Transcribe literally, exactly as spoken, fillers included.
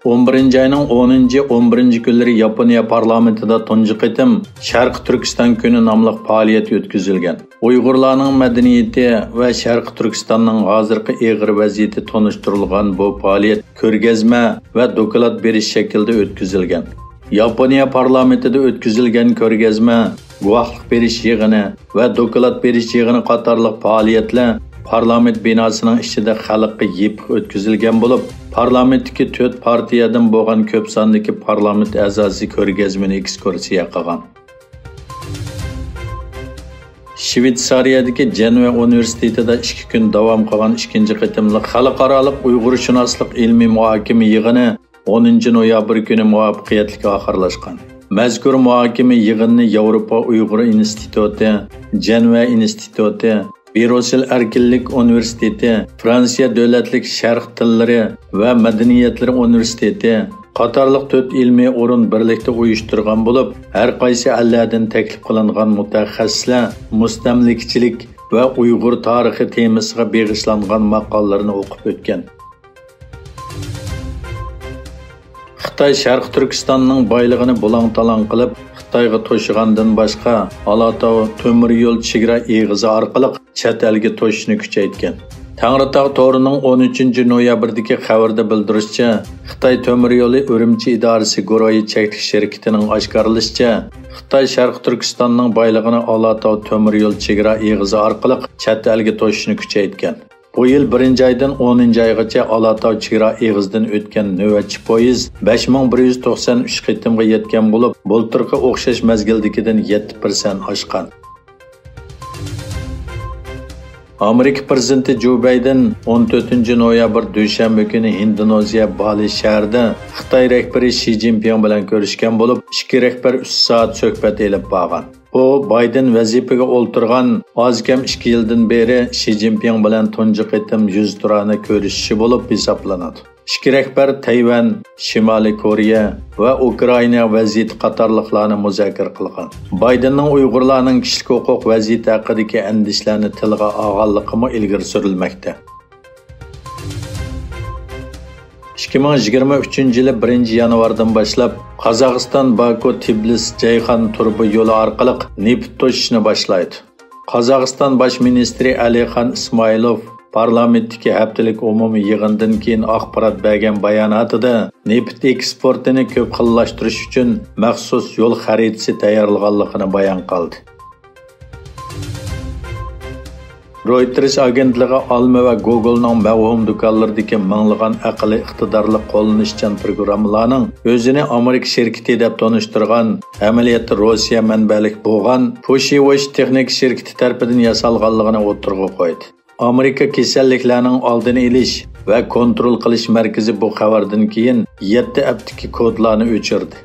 ئون بىرىنچى ئاينىڭ ئونىنچى، ئون بىرىنچى كۈنلىرى ياپونىيە پارلامېنتىدا تۇنجى قېتىم شەرقىي تۈركىستان كۈنى ناملىق پائالىيەت ئۆتكۈزۈلگەن. ئۇيغۇرلارنىڭ مەدەنىيىتى ۋە شەرقىي تۈركىستاننىڭ ھازىرقى ئېغىر ۋەزىيىتى تونۇشتۇرۇلغان بۇ پائالىيەت كۆرگەزمە ۋە دوكلات بېرىش شەكلىدە ئۆتكۈزۈلگەن. ياپونىيە پارلامېنتىدا ئۆتكۈزۈلگەن كۆرگەزمە، گۇۋاھلىق بېرىش يىغىنى ۋە دوكلات بېرىش يىغىنى قاتارلىق پائالىيەتلەر پارلامېنت بىناسىنىڭ ئىچىدە خەلققە يېپىق ئۆتكۈزۈلگەن بولۇپ، پارلامېنتتىكى تۆت پارتىيەدىن بولغان كۆپ ساندىكى پارلامېنت ئەزاسى كۆرگەزمىنى ئېكسكۇرسىيە قىلغان. شۋېتسارىيەدىكى جەنۋە ئۇنىۋېرسىتېتىدا ئىككى كۈن داۋام قىلغان ئىككىنچى قېتىملىق خەلقئارالىق ئۇيغۇرشۇناسلىق ئىلمىي مۇھاكىمە يىغىنى ئونىنچى نويابىر كۈنى مۇۋەپپەقىيەتلىك ئاخىرلاشقان. مەزكۇر مۇھاكىمە يىغىنىنى ياۋروپا ئۇيغۇر ئىنستىتۇتى، جەنۋە ئىنستىتۇتى، بىرۇسسېل ئەركىنلىك ئۇنىۋېرسىتېتى، فرانسىيە دۆلەتلىك شەرق تىللىرى ۋە مەدەنىيەتلىرى ئۇنىۋېرسىتېتى قاتارلىق تۆت ئىلمىي ئورۇن بىرلىكتە ئۇيۇشتۇرغان بولۇپ، ھەر قايسى ئەللەردىن تەكلىپ قىلىنغان مۇتەخەسسىسلەر مۇستەملىكىچىلىك ۋە ئۇيغۇر تارىخى تېمىسىغا بېغىشلانغان ماقالىلىرىنى ئوقۇپ ئۆتكەن. خىتاي شەرقىي تۈركىستاننىڭ بايلىقىنى بۇلاڭ-تالاڭ قىلىپ، خىتايغا توشۇغاندىن باشقا، ئالاتاۋ تۆمۈر يول چېگرا ئېغىزى ئارقىلىق چەت ئەلگە توشۇشنى كۈچەيتكەن. تەڭرىتاغ تورىنىڭ ئون ئۈچىنچى نويابىردىكى خەۋىرىدە بىلدۈرۈشىچە، خىتاي تۆمۈر يولى ئۈرۈمچى ئىدارىسى گۇرۇھى چەكلىك شىركىتىنىڭ ئاشكارىلىشىچە، خىتاي شەرقىي تۈركىستاننىڭ بايلىقىنى ئالاتاۋ تۆمۈر يول چېگرا ئېغىزى ئارقىلىق چەت ئەلگە توشۇشنى كۈچەيتكەن. بۇ يىل بىرىنچى ئايدىن ئونىنچى ئايغىچە ئالاتاۋ چېگرا ئېغىزىدىن ئۆتكەن نۆۋەتچى پويىز بەش مىڭ بىر يۈز توقسەن ئۈچ قېتىمغا يەتكەن بولۇپ، بۇلتۇرقى ئوخشاش مەزگىلدىكىدىن يەتتە پىرسەنت ئاشقان. ئامېرىكا پىرېزىدېنتى جو بايدېن ئون تۆتىنچى نويابىر دۈشەنبە كۈنى ھىندونېزىيە بالى شەھىرىدە خىتاي رەھبىرى شى جىنپىڭ بىلەن كۆرۈشكەن بولۇپ، ئىككى رەھبەر ئۈچ سائەت سۆھبەت ئېلىپ بارغان. بۇ بايدېن ۋەزىپىگە ئولتۇرغان ئاز كەم ئىككى يىلدىن بېرى شى جىنپىڭ بىلەن تۇنجى قېتىم يۈزتۇرانە كۆرۈشۈشى بولۇپ ھېسابلىنىدۇ. ئىككى رەھبەر تەيۋەن، شىمالىي كورېيە ۋە ئۇكرائىنا ۋەزىيىتى قاتارلىقلارنى مۇزاكىرە قىلغان. بايدېننىڭ ئۇيغۇرلارنىڭ كىشىلىك ھوقۇق ۋەزىيىتى ھەققىدىكى ئەندىشىلەرنى تىلغا ئالغانلىقىمۇ ئىلگىرى سۈرۈلمەكتە. ئىككى مىڭ يىگىرمە ئۈچىنچى يىلى بىرىنچى يانۋاردىن باشلاپ، قازاقىستان باكۇ تىبلىس جەيھان تۇرۇبا يولى ئارقىلىق نېفىت توشۇشنى باشلايدۇ. قازاقىستان باش مىنىستىرى ئەلىخان ئىسمائىلوف پارلامېنتتىكى ھەپتىلىك ئومۇمىي يىغىندىن كېيىن ئاخبارات بەرگەن باياناتىدا، نېفىت ئېكسپورتىنى كۆپ خىللاشتۇرۇش ئۈچۈن مەخسۇس يول خەرىتىسى تەييارلىغانلىقىنى بايان قىلدى. رويتېرس ئاگېنتلىقى ئالما ۋە گوگولنىڭ مەۋھۇم دۇكانلىرىدىكى مىڭلىغان ئەقلىي ئىقتىدارلىق قوللىنىشچان پروگراممىلارنىڭ ئۆزىنى ئامېرىكا شىركىتى دەپ تونۇشتۇرغان، ئەمەلىيەتتە روسىيە مەنبەلىك بولغان پۇشىۋوش تېخنىكا شىركىتى تەرىپىدىن ياسالغانلىقىنى ئوتتۇرىغا قويدى. ئامېرىكا كېسەللىكلەرنىڭ ئالدىنى ئېلىش ۋە كونترول قىلىش مەركىزى بۇ خەۋەردىن كېيىن يەتتە ئەپتىكى كودلارنى ئۆچۈردى.